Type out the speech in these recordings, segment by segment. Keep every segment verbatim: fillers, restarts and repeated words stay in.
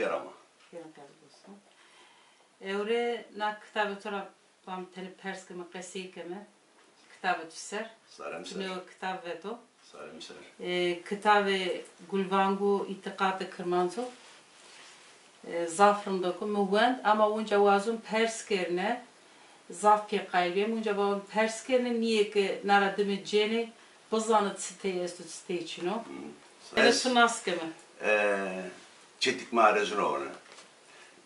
Kerama. Kerem kerem olsun. Ewre na kitabê to ra, bam tenê pers keme, qesey keme. Kitabê to ser. Sarem ser. Newe kitab veto. Sarem ser. E, kitabê Gulvangu, Îtîqatê Kirmanco. E, zaf rind o ke mi wend, ama unca wazun pers kerine, zaf pê qayîl bîyem. Unca wazun pers kerine, nîyê ke na ra dime cênê, bizane çi tey esto, çi tey çin o. Hmm. Ene tu nas keme. E, çetik ma arezun ona.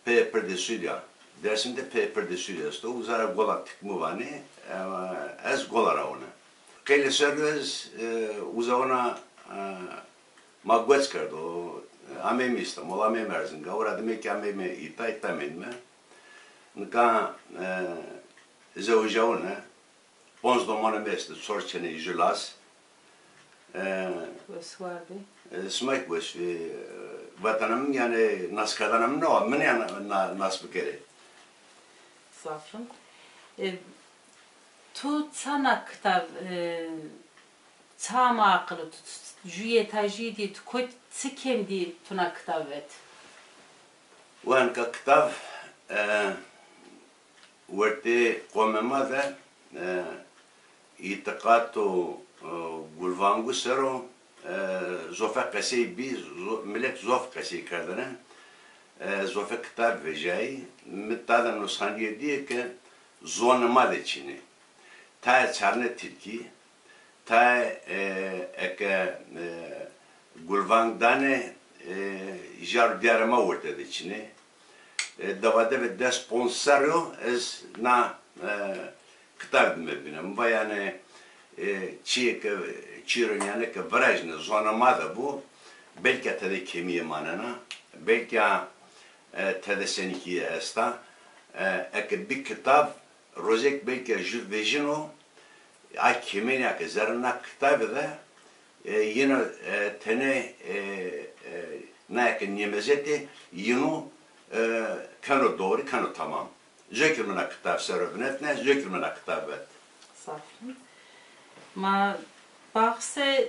Peyê Pirdê Sûrî ya. Dêrsim de Peyê Pirdê Sûrî esto. Uza ra Gola Tikmû vanê, e, ez Gola ra wina. Qeylê ser de ez, e, uza wina, e, ma gueç kerdo. Ameyme Îstanbul, ameyme Erzingan. Ora dime kî ameyme îta, îta mendîme. Nika, e, zewejawine. Ponc domanê mi estê, çor çênê, ju laz. E, Wes war bê. E, sima kî wes bê, e, vatena min, yanî naskerdena min o, min ya na-, na-, nas bikerê. Zaf rind. E, tu ça na kitab, e, ça ama aqil tu, tu, ju yetajî dî, tu kot çi kêm dî tu na kitab vet? Wa nika kitab, e, wertê qomê ma de, e, îtîqat û, e, gulvangu ser o, e, zofe qesey bî, zo-, milet zof qesey kerdene. E, zofe kitab vejayî. Mi ta de nusanîye dîye ke zonê ma de çin ê. Tayê çarne tirkî, tayê, e, eke, e, gulvang danê, e, jar dîyarê ma werte de çin ê. E, dewade ve des ponc serrî yo ez na, e, kitab dime bîne. Mi va yanî, e, çîyê ke, çîyê ro nîyane ke virajne, zonê ma de bo, belkî tede kêmîye manena, belkî, e, tede senîkîye esta. E, eke bî kitab, rojek belkî jû vejîno, a kêmênîya ke zerrê na kitabî de, e, yeno, e, tenê, e, e, naye ke nêmezetê yeno, e, keno doğru, keno tamam. Zokir mi na kitab ser o vinetne, zokir mi na kitab vet. Zaf rind. Ma baxsê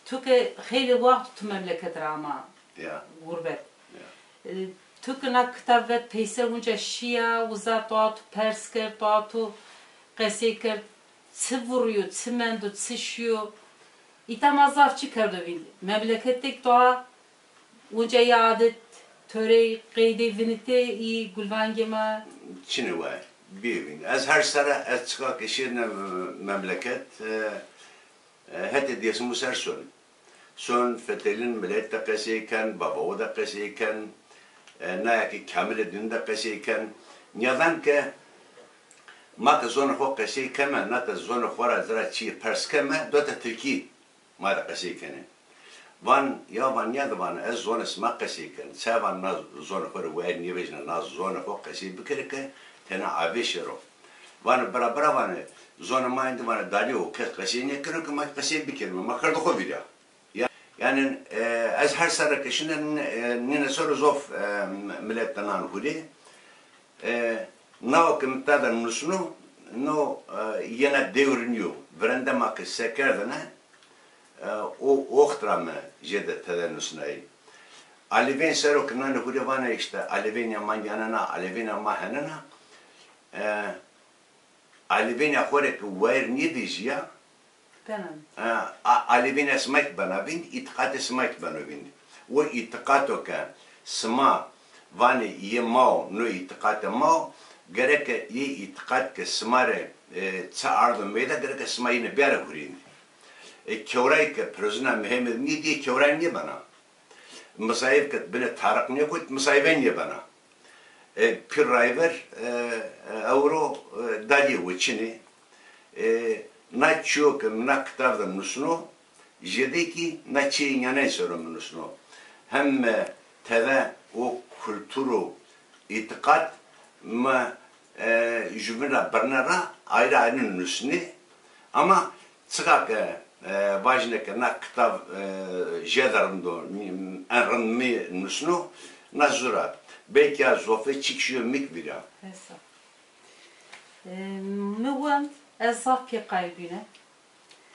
tu ke xeylê waxt tu memleket ra ama, ya, gurbet. Ya. E, tu ke na kitab vet peyser unca şîya, uza toa tu pers kerd, toa tu qesey kerd, çi vurîyo, çi mendo, çi şîyo? Îta ma zaf çî kerdo vînd. Memleket de kî toa unca yê adet, torey, qeydey vinitê, î gulvangê ma? Çinê wa, bîyê vînd. Ez her sere, ez çiqa ke şêrîne memleket, e, e, hetê Dêrsimû ser son. Son fetelîn, milet de qesey ken, bavawu de qesey ken, e, naye ke kamilê dîn de qesey ken. Nîyadan ke ma ke zonê xo qesey keme, na te zonê xo ra ci ra çîyê pers keme, do te tirkî ma de qesey kenê. Van, ya van, nîyade van, ez zonê sima qesey ken. Çay van na zonê xo rê wayîr nêvejîne, na zonê xo qesey bikerê ke tena avê şêro. Vanê bira, bira vanê, zonê ma êndî vanê dalî yo, kes qesey nêkeno ke ma qesey bikerîme, ma kerdo xo vîrya. Ya-, yanî, e, ez her serre ke şine, e, nîne ser o zof, e, milet de nan hurê. E, nawo ke mi ta de nusno, no, e, yena dewrî nîyo. Virende ma ke se kerdêne, e, o oxt ra mi jêde tede nusnayî. Alevên ser o ke nanê hurê vanê îşte alevênîya ma nîyanena, alevênîya ma henena. E, alevênîya xo rê ke wayîr nêvejîya, Benan. E, a-, alevênîya sima kî bena vînd, îtîqatê sima kî beno vînd. O îtîqato ke sima vanê yê ma o, no îtîqatê ma o, gereke yê îtîqat ke sima rê, e, çi ardo meyda, gereke sima yîne biyarê hurêndî. E, kewrayî ke pirozîna Mihemedî nîyê, dîyê kewrayî nêbena. Misayîv ke binê Tariq nêkot, misayîve nêbena. E, pîr rayver, e, e, ewro, e, dalîyê we çin ê. E, na çîyo ke mi na kitab de nusno, jêde kî na çîyê nîyanên ser o mi nusno. Hem, e, tede o kultur û îtîqat mi, e, jûbîn ra birne ra ayrî ayrî nusnê. Ama çiqa ke, e, vajîne ke na kitab, e, jêde rind o, en rind mi nusno, na zur a. Belkî ya zofê çîk şîyo mi kî vîra. Hesa. E, mi wend, ez zaf pê qayîl bîne.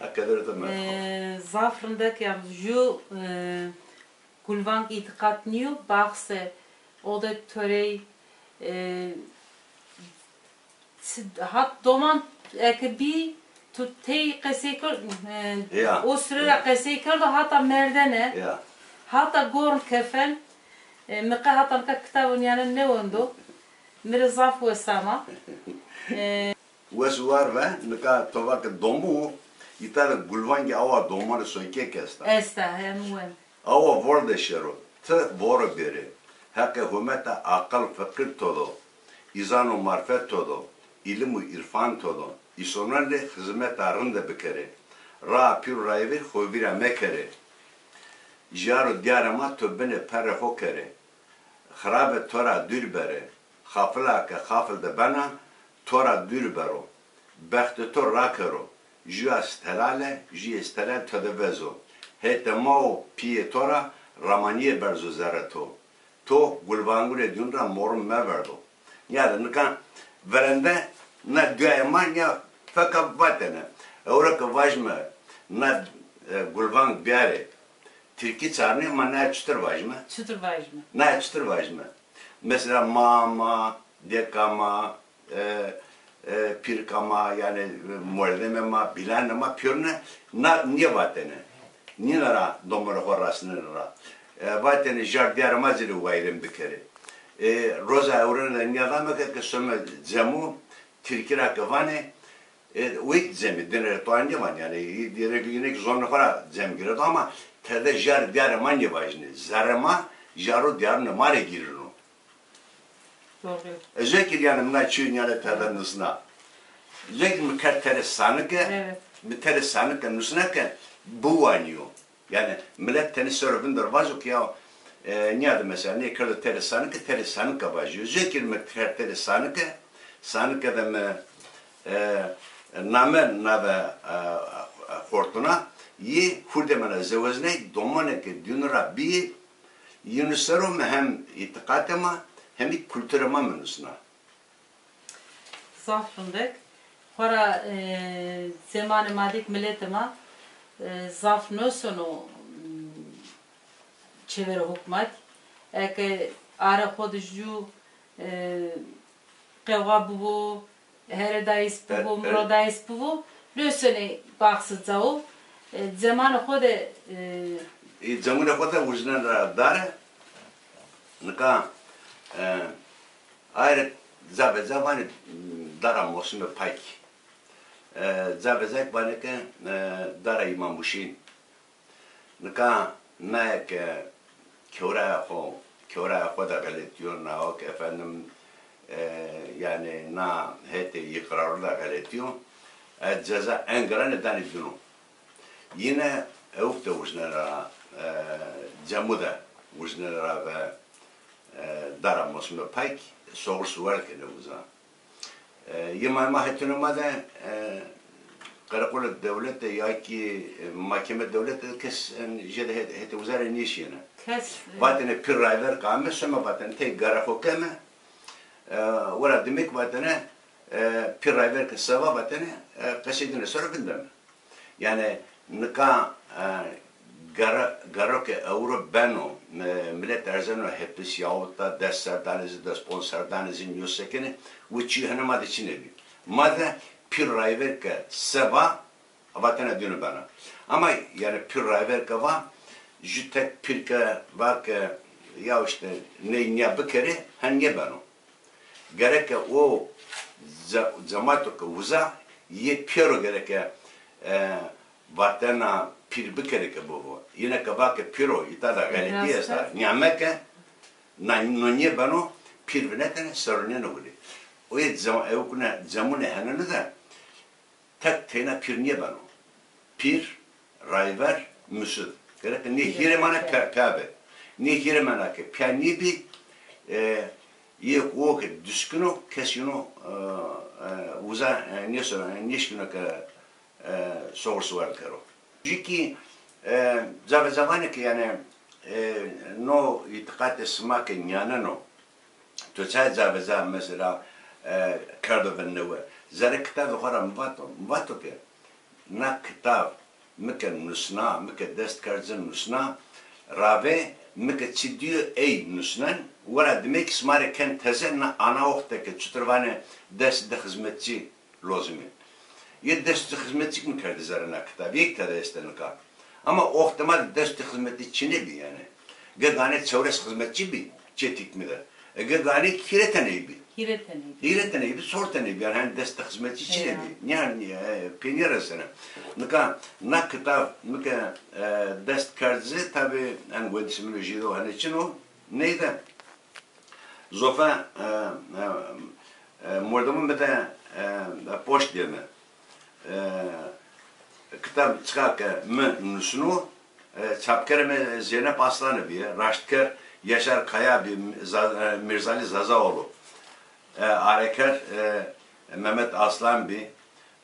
Heqê dere de merhaba. E, zaf rindek ya ju, e, Gulvang îtîqat nîyo, baxse odet torey, e, çi-, hat doman eke bî, tu tey qesey kerd, e, Ya. o sure ra qesey kerdo, hata merdene, Ya. hata gorn kefen, e, mi qe hata nika kitabon yanî nêwendo, mi rê zaf wes ama. E, Wes û war ve, nika to va ke domo, îta de Gulvangî awa domanê soykek esta. Esta, hem wen. Awa vorde şero, ti voro bêrê. Heqê hurmeta aqil fiqir to do, îzan û marfet to do, îlim û îrfan to do. Îsonan rê xizmeta rinde bikerê. Raa pîr û rayvîr xo vîra mekerê. Jiyar û diyarê ma to binê perrê xo kerê. Xirabe to ra dûr bere. Xafila ke xafil de bena, to ra dûr bero. Bextê to rakero. Jûya stelale, jûyê stelal to de vezo. Hêtê ma û pîyê to ra ramanîye berzo zerre to. To gulvangûnê dîyûn ra morum meverdo. Nîya de nika verende na duyayê ma nîya feka vatêne. Ewro ke vajîme na, e, gulvang biyarê, tirkî çarnê, ma naye çitur vajîme? Çitur vajîme? Naye çitur vajîme? Mesela mama, dêka ma, e, e, pîrka ma, yanî, e, mordemê ma, bîlanê ma pêrune na nêvatêne. Nîne ra domanê xo rasnêne ra. E, vatêne jar diyarê ma ci rê wayîrên bikerê. E, roza ewrene de nîyadame ke, ke some cemû, tirkî ra ke vanê, e, weyt cemî, dine rê to nêvan, yanî, yine, yine zonê xo ra cem girêdo ama tede jar diyarê ma nêvajînê. Zerrê ma, jar û diyarûnê ma rê girîno. Doğru. Ez zêkir yanî mina çîyo nîyade tede nusna. Zêkir mi kerd terê sanike, Evet. mi terê sanike nusna ke biwanîyo. Yanî milet tenê ser o vindero vajo ke ya, e, nîyade mesela nê kerdo terê sanike, terê sanike vajîyo. Zêkir mi kerd terê sanike, sanike de mi, e, name nade, e, xortuna, yê hurdemena zeweznay, domanê ke dîyûnû ra bîyê, yînû ser o mi hem îtîqatê ma, hemî kulturê ma mi nusna. Zaf rindek. Xora, e, zemanê ma de kî miletê ma, e, zaf nosono, m, çêverê hukmat. Eke arê xo de jû, e, qewxa bibo, here dayîs bibo, E, e. miro dayîs bibo, nêsenê baxsê cawo. E, zemanê xo de, e, E, zemanê xo de wijnena ra dare. Nika, e, aye rê ca ve ca vanê dara Mosumê Pak. E, ca ve ca vanê ke, e, dara Îmam Huşeyn. Nika naye ke kewraya xo, kewraya xo de xeletîyo, nawo ke efendim, e, yanî na hetê îqrarû de xeletîyo, e, ceza en girane danê dino. Yine ewk de wijnena ra, e, cemû de wijnena ra ve, e, dara Mosumê Pak, soxir suwer kenê uza. E, yê ma, ma hetûnê ma de, e, qereqolê dewlete ya kî, e, makeme dewlete de kes, en, jêde het-, hetê uza rê nêşîyêne. Kes, e, Vatêne pîr rayver ke ame, some vatêne tey gere xo keme, e, wera dimêk vatêne, e, pîr rayver ke se va vatêne, e, qesey dîne ser o vindeme. Yanî nika, e, gere-, gero ke ewro beno, e, milet erzeno hepis yahut da des serdanê zî, des ponc serdanê zî nîyo sekenê, wi çîyo hene ma de çinê bî. Ma de pîr rayver ke se va, vatena dîno bena. Ama yanî pîr rayver ke va, jû tek pîr ke va ke ya îşte ney nîya bikerê, hen nêbeno. Gereke o ce-, cemato ke uza yê pêro gereke, e, vatena pîr bikerê ke bibo. Yine ke va ke pîro, îta de xeletî esta. Nîya meke, na, no nêbeno, pîr vinetene, ser o nêno wulî. O yê cem-, ewkune cemûne henene de, tek teyna pîr nêbeno. Pîr, rayver, musid. Gereke nê hîrê ma ne pe-, pia be. Nê hîrê ma ne ke pia nêbî, e, yê o ke duskin o, kes yîno, e, e, uza, e, nêso-, e, nêşkîno ke, e, soxir suwer kero. Jû kî, e, ca ve ca vanê ke yanî, e, no îtîqatê sima ke nîyaneno, to çay ca ve ca mesela, e, kerdo ve newe. Zerrê kitabê xo ra mi vato, mi vato ke na kitab mi ke nusna, mi ke dest kerd ci nusna, ravê Mi ke çi dîyo ey nusnen, wera dime kî sima rê ken teze na ana oxte ke çutir vanê dest de xizmetçî lozimî. Yê dest de xizmetçî mi kerdî zerre na kitab, yê kî tede estê nika. Ama oxte ma de dest de xizmetçî çinê bî yanî. Ge ganê çewres xizmetçî bî çê tîkmî de. E, ge ganê kî hîrê teney bî. Hîrê teney bî. Hîrê teney bî, çor teney bî. Yanî hani dest de xizmetçî çinê bî. Nîya, e, pê nêresene. Nika na kitab mi ke, e, dest kerd ci, tabî en wendişê mi jî do henê çin o. Neyde zofe, e, e, e, mordemû mi de, e, poşt dême. E, kitab çiqa ke mi nusnû, e, çapkerê mi Zeynep Aslanî bîye, raştker Yaşar Kaya bî, Za-, e, Mîrzalî Zazaoğlu. E, areker, e, Mehmet Aslan bî.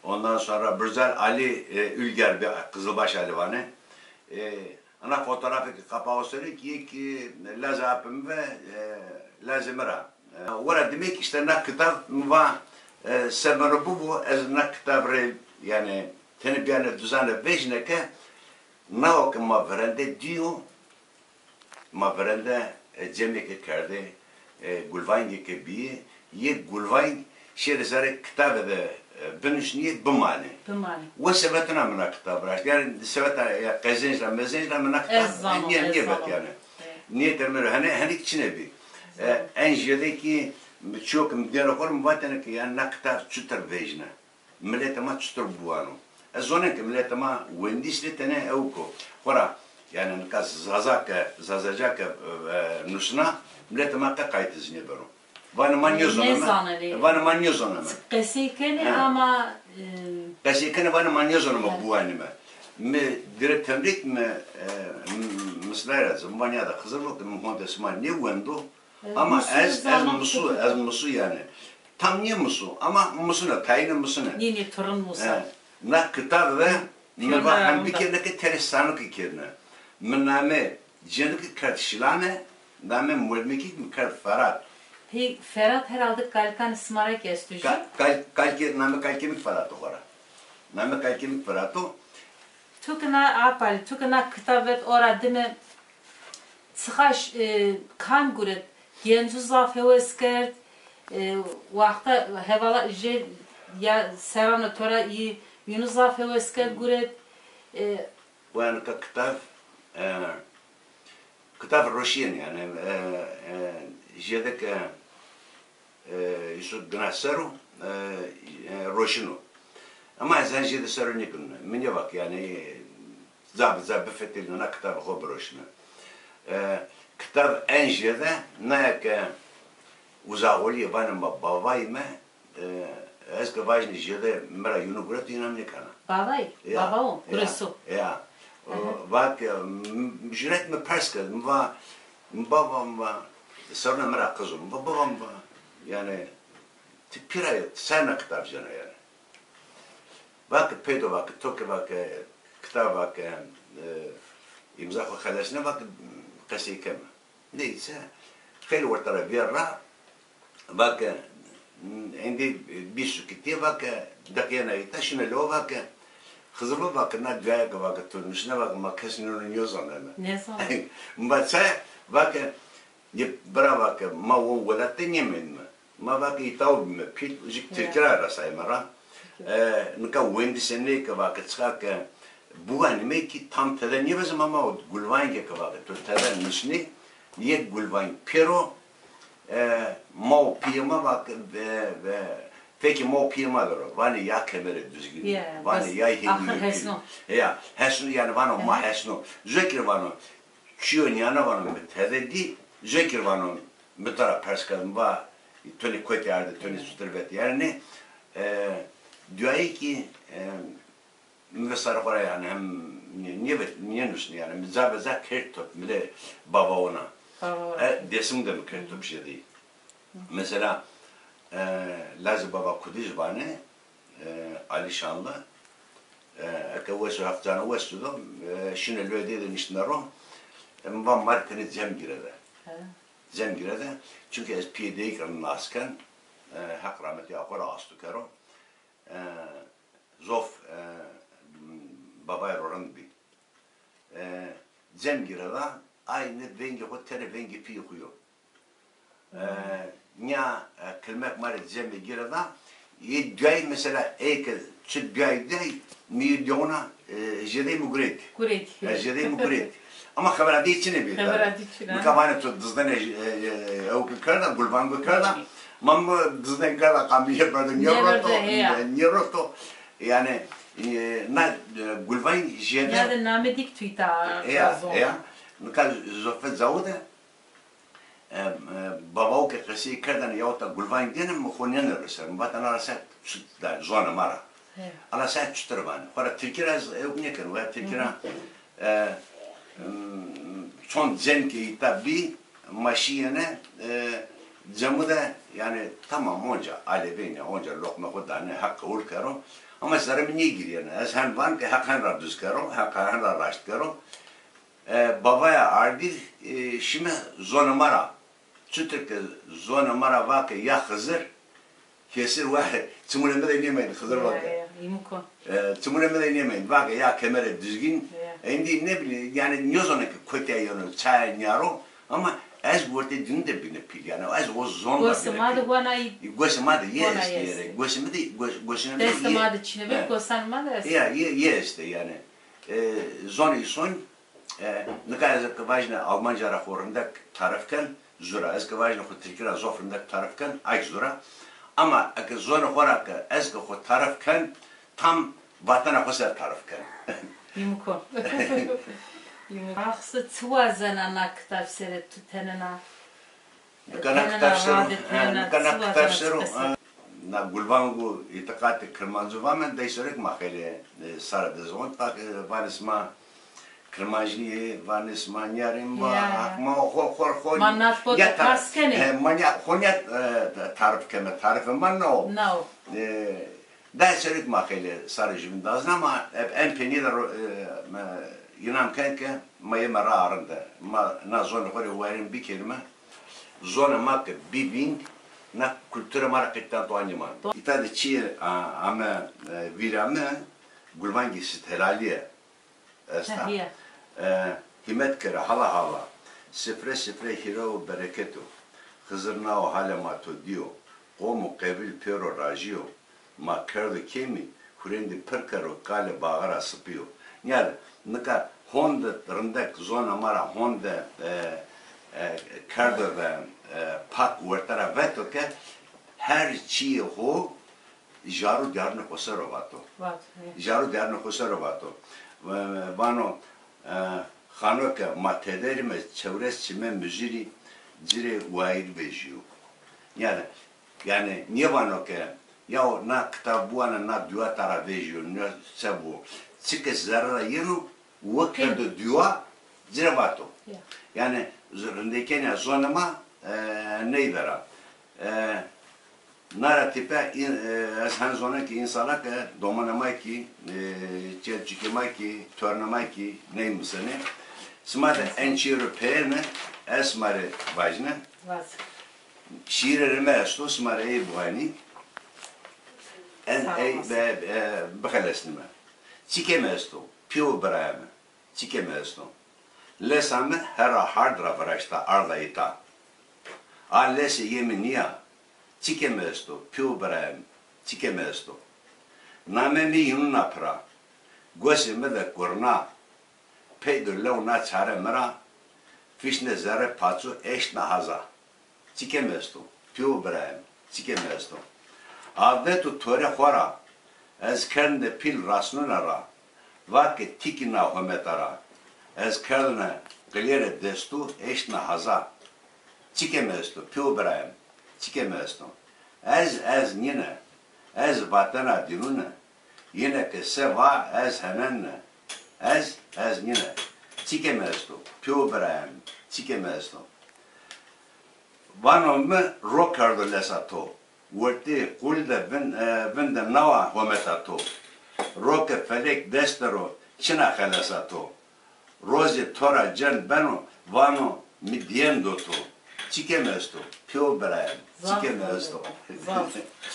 Ondan sonra Bircal Ali, e, Ülger bî, Qizilbaş Ali vanê. E, Ana fotografê ke qapağo ser o kî yê kî lazê apê mi ve, e, lazê mi ra. E, wera dime kî îşte na kitab mi va, e, se mi ro bibo, ez na kitab rê, yanî tenê bîyane duzane vejîne ke nawo ke ma virende dîyo, ma virende, e, cemêke kerdê, e, gulvangêke bîyê, yê gulvang şêrê zerrê kitavê de, e, binusnîyê, bimanê. Bimanê. We sevetena mi na kitab raşt. Yanî seveta ya qezenc ra, mezenc ra mi na kitab nîye, nîye vet yanî. Nîyetê mi ra henê, henî kî çinê bî. E, en jêde kî mi çiyo ke mi dêne xo rê mi vatêne ke yanî na kitab çutir vejîne. Miletê ma çitur biwano? Ez zonên ke miletê ma wendîs rê tenê ewk o. Xora, yanî nika Zaza ke, Zazaca ke, e, nusna, miletê ma qe qaytê ci nêbeno. Vanê ma nêzoneme. Vanê ma nêzoneme. Qesey kenê ama, e, qesey kenê, vanê ma nêzoneme, biwanîme. Mi dire temrîk mi, e, m-, mislay ra ci, mi va nîya de Xizir vo ke mi honde sima nêwendo. Ama ez, ez misu, ez misu yanî. Tam nîye misu, ama misune, tayîne misune. Nî, nî, turin musa. Na kitab de mi va hem bikêrine ke tenê sanikî kêrine. Mi namê cenîke kerd Şilane, namê mordemêkî mi kerd Ferat. Pê Ferat herhalde kalikanê sima ra kî esto jû? Ka-, kal-, kalkê, namê kalkê mi Ferat o xora. Namê kalkê mi Ferat o. Tu ke na, Apalî, tu ke na kitab vet ora dime çixa ş-, e, kam guret? Gencû zaf hewes kerd, e, wexta hevala jê ya serranê to ra yî yûnû zaf hewes kerd guret. E, Wa nika kitab, e, kitab roşîyeno yanî, e, e, jêde ke, e, îso gina ser o, e, e, roşîno. Ama ez en jêde ser o nêginûne. Mi nêva ke yanî ca bi ca bifetelîno na kitabê xo biroşîne. E, kitab en jêde naye ke Uzaxolîye vanê ma bavayê mi, e, ez ke vajîne jêde mi ra yûnû gureto, înan nêkena. Bavayî? Ya, bavao, ya, gureso. Ya. O, va ke, m-, jûret mi pers kerd, mi va, mi bava, mi va, serrûna mi ra qiz o, mi va, bava, mi va, yanî, ti pîra yê, ti ser na kitab cena yanî. Va ke peydo, va ke to ke, va ke kitab, va ke, e, îmza xo xelesne, va ke qesey keme. Neyse, xeylê wertê ra vêr ra, va ke, êndî bîst sukîtîye, va ke deqîyena îta, şîne lewe, va ke Xizir vo, va ke na duaye ke, va ke to nusne, va ke ma kes nêno nêzaneme. Nêzaneme. Mi va çaye, va ke, yê bira, va ke ma wo welat de nêmendîme. Ma va ke îta o bîme pîl, jî tirkî ra resayme ra. E, nika wendîsê ney ke va ke çiqa ke biwanîme kî tam tede nêvezîme ama o gulvangê ke va ke to tede nusnê, yê gulvang pêro, e, ma û pîyê ma va ke, ve, ve, fekê ma û pîyê ma der o. Vanê ya kemere Duzgînî, vanê ya hênî. Ya, hesno yanî, vano ma hesno. Zokir vano, çîyo nîyana vano mi tede dî, zokir vano mi to ra pers kerd, mi va to nê kotî ardê, to nê çutir vetî. Yanî, e, duayê kî, e, mi ve sarê xo ra yanî hem nê-, nêvet-, nênusnê yanî. Mi ca be ca kerd top, mi de bavaona. E, Dêsim de mi kerd top jêdî. Mesela, e, lazê bava Kudij vanê, e, Alî Şanlı, e, eke wes o, Heq canê wes bido, e, şîne lewê dê de niştîne ro, e, mi va ma rê tenê cem gîrede. Cem gîrede. Çunke ez pîyê deyîk ra nas ken, e, Heq rametîya xo ra asto kero. E, zof, e, bavayê ro rind bî. E, cem gîreda, Aynı vengê xo têrê vengê pîyê xo yo. E, nya, e, kilmek ma rê cemê gire da. Yê duyay mesela, ey ke çi duyay duyay, mi yê duyawna, e, jêdey mi gurêt. Gurêt. E, jêdey mi gurêt. Ama xebera dî çine bî. Xebera dî çine. Nika vanê to dizdene, e, e, ew ke kerda, gulvangu kerda. Ma mi dizden kerda, qamîye berdo, nîye roto, nîye roto. Yani, e, na, e, gulvay jêde. Ya de name dik tuyta. Ya, ya. Nika zofe cawu de, e, e, babaw ke qesey kerdene, yaw ta gulvay dêne, mi xo nênero ser. Mi vata na ra se çut da, zonê ma ra. Ala se çutir vanê. Xora tirkî ra ez ew nêkeno, veya tirkî ra, e, m, çond cem ke îta bî, ma şîyêne, e, cemu de, yani, tamam, onca alevêne, onca loqme xo dane, Heq qewul kero. Ama zerrê mi nêgirîyêne. Ez hen van ke Heq hen ra duz kero, Heq hen ra raşt kero. E, babaya ardî, e, şîme zonê ma ra. Çutir ke zonê ma ra va ke ya Xizir, kesir wa çimunê mi de nêmeyndî, Xizir va ke. Ya, ya, îmiko. E, çimunê mi de nêmeyndî. Va ke ya Kemerê Duzgîn. Ya. Endî ne bileyim, yani nêzonê ke kotîya yeno, çaya nîyaro, ama ez wertê dînû de bîne pîl, yani ez o zon ra bîne pîl. Gosê ma de wana yê. Gosê ma de yê estê. Gosê mi de, gos-, gosê mi de yê. Destê ma de çinê bî, gosan ma de estê. Ya, yê, yê estê yani. E, zonê îson E, nika ez ke vajîne Almanca ra xo rindek tarif ken, zûr a. Ez ke vajîne xo tirkî ra zof rindek tarif ken, ayk zûr a. Ama eke zonê xo ra ke ez ke xo tarif ken, tam vatena xo ser tarif ken. Yumko. Yumko. Axse çi wazena na kitab sere tu tenena? Nika na kitab ser o, he, nika na kitab ser o, e, na gulvang û îtîqatê kirmancî vame, dey serek ma xeylê, e, sare de zon, ta ke vanê sima kirmancî yê, vanê sima nîyarîn, ma, ya, ya, ma xo, xo, xo, ma nat xo de pers kenê. He, ma nîya, xo nîya, e, tarif keme, tarifê ma na o. Na o. E, dey serek ma xeylê sare jûbîn dazna, ma, e, en peynî de ro-, e, me, înam ken ke ma yeme ra arinde. Ma na zonê xo rê wayîrên bikerîme. Zonê ma ke bî vînd, na kulturê ma ra qet dîna toa nêman. Îta de çîyê, a, ame, e, vîra mi, gulvangê sitelalîye esta. He, hîye. E, hîmet kere hala hala. Sifre sifre hîre û bereket o. Xizir nao halê ma to dîyo. Qom û qevîl pêro rajîyo. Ma kerdo kêmî, hurêndî pir kero, kalê baxira sipî yo. Nîya de, nika honde rindek zona ma ra honde, e, e, kerdo ve, e, pak werte ra veto ke her çîyê ho jaro diyarunê xo ser o vato. Vato, evet. Jaro diyarunê xo ser o vato. E, vano, e, xano ke ma tederîme çewres çime muzirî ci rê wayîr vejîyo. Nîya de, yanî, nêvano ke, yaw na kitab biwane, na duwa ta ra vejîyo, na se bo. Çike zerre ra yeno, wo kerdo duwa, ci rê vato. Ya. Yanî, z-, rindekênîya zonê ma, e, ney vera. E, na ra tîpe, în-, e, ez hen zona ke însana ke domanê ma kî, e, çelçikê ma kî, tornê ma kî ney misenê. Sima de en çîyo ro peyêne, ez sima rê vajîne. Vaj. Şîîrê rê mi esto, sima rê ey biwanî. En ey be-, e, bixelesnîme. Çikê mi esto, pîyo û birayê mi, çikê mi esto. Lesa mi hera hard ra viraşta arda îta. A lesê yê mi nîya. Çikê mi esto, pîyo û birayê mi, çikê mi esto. Namê mi yînûna pira. Gosê mi de kurna. Pey do lew na çare mi ra, fişne zerre paçû eştna haza. Çikê mi esto, pîyo û birayê mi, çikê mi esto. Avet û torê xo ra, ez kerdne pîl rasnûne ra, va ke tîkî na hometa ra, ez kerdne qilêrê destû eştna haza. Çikê mi esto, pî û birayê mi, çikê mi esto. Ez, ez nîne, ez vatena dînûne, yine ke se va ez henenne, ez, ez nîne. Çikê mi esto, pî û birayê mi, çikê mi esto. Vano mi ro kerdo lesa to, wertê qul de vin-, e, vinde nawa hometa to. Ro ke felek dest de ro çina xelesa to. Rozê to ra cen beno, vano mi dîyendo to. Çikê mi esto, pî û birayê mi, çikê mi esto. Zaf,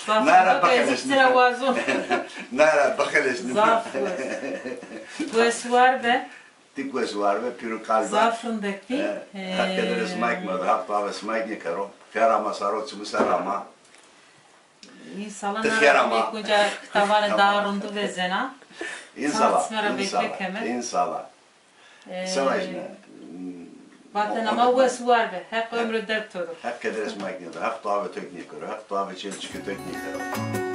zaf. Nara bixelesnîme. Nara bixelesnîme. Zaf wes. Wes war be. Ti wes û war be, pîr û kal be. Zaf rindek bî. E, Heq kederê sima kî merdo, Heq tuavê sima kî nêkero. Xêr ama, saro çimû ser ama. Însala. Ti xêr ama. Kunca kitabanê daha rindu vezena. Însala, însala, însala. Sema jî ne. Vatena ma wes û war be. Heq ömrü derg to do. Heq kederê sima kî nêdo. Heq tuavê to kî nêkero. Heq tuavê çêl çikê to kî nêkero.